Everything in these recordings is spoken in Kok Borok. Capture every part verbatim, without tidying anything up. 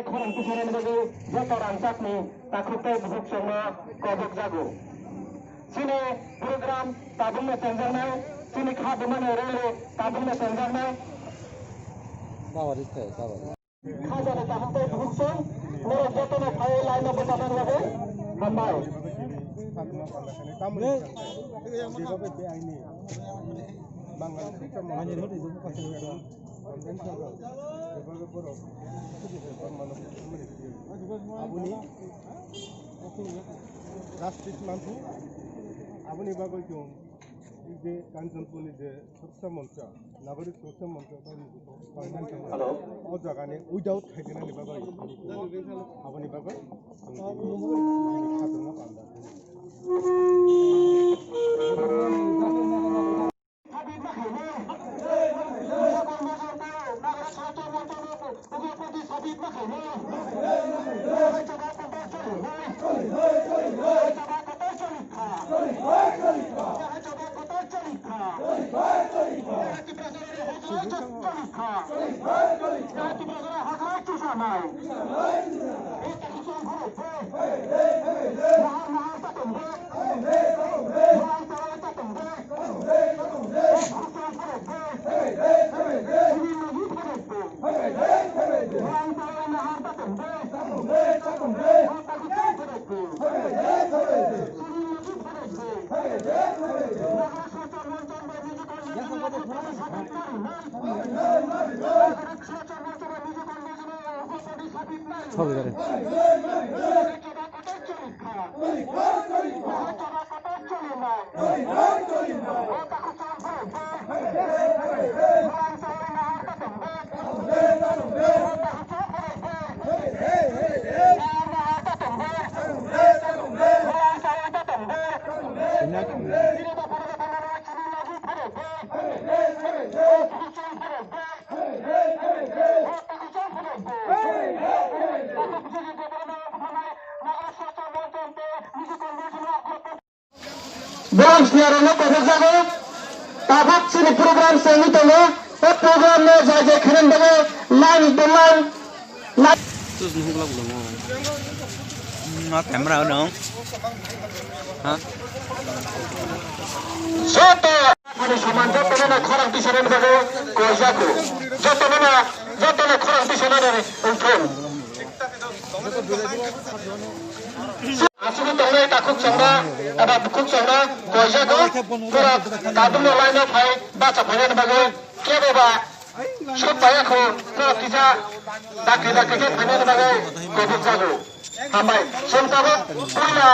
Khorang tisarani bagwi joto rangchakni takhuk tei bukhuk chwngno kobok jago. Chini program tabukno tengjaknai, chini kha bumani rally tabukno tengjaknai. Kha jani takhuk tei bukhuk chwng norok jotono phaiwi line-o bwcharnani bagwi hambai. Bangladesh Convention jebabe borok aboni justice manthu, aboni bagwi chwng je Kanchanpurni je Surakshya Mancha, Nagorik Surakshya Mancha, Hello. O jagani without khaidinani bagwi aboni bagwi chwng tini khajagna panda. Borok siyarokno kobokjago, tabuk chini program se wngwi tongo. O program no jai jai khainani bagwi line by line, line. Tus nuhuk lak lamo. Nga camera no. Ha? Soto. Ani saman jotono na khorang tisarani bagwi koijago. Jotono na, jotono khorang tisarani wngthun. Aswk tongnai takhuk chongma eba bukhuk chongma koijago, borok tabukno line-o phai bacha phainani bagwi kebo ba sok paiya kho, borok kisa dakti dakti khe phainani bagwi kobokjago. Hambai, chwng tabuk puila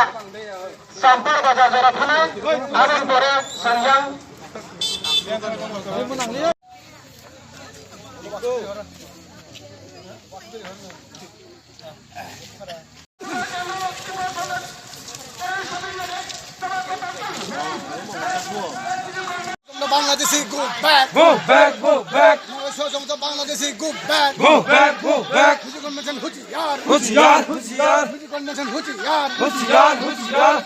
Sampar bazar jora thanai, aboni pore Sanjang. Bangladeshi, go back. Go back, go back. Bangladeshi, go back. Go back, go back. Husi convention husi yar. Husi yar, husi yar. Husi convention husi yar. Husi yar, husi yar.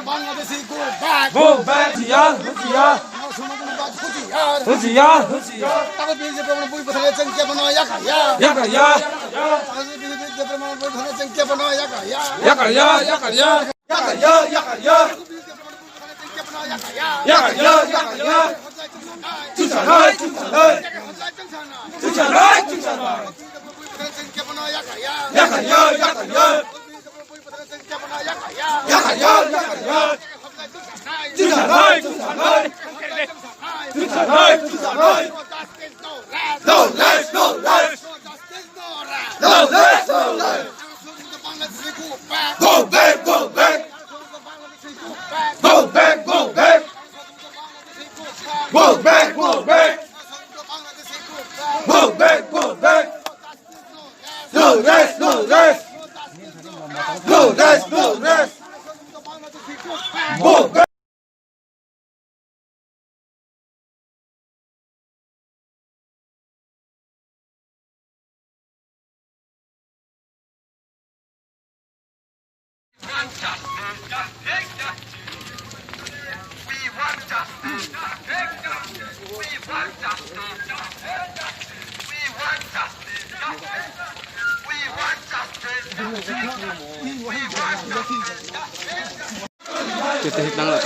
Bangladeshi, go back. Go back. Husi yar, husi yar. Husi yar, husi yar. Husi yar, husi yar. Tago bini je program bui bwthai cheng kebo no yakar ya. Yakar ya. Tago bini je program bui bwthai cheng kebo no yakar ya. Yakar ya, yakar ya. Yakar ya, yakar ya. Yakar ya, yakar ya. Chwngsanai, chwngsanai. Chwngsanai, chwngsanai. Yakar ya, yakar ya. Yakar ya, yakar ya. Chwngsanai, chwngsanai. Chwngsanai, chwngsanai. No rest, no rest. No rest, no rest. Go back, go back. Go back, go back. Go back, go back. Go back, go back. No rest, no rest. No rest, no rest. Go back. Kita hit nang lah.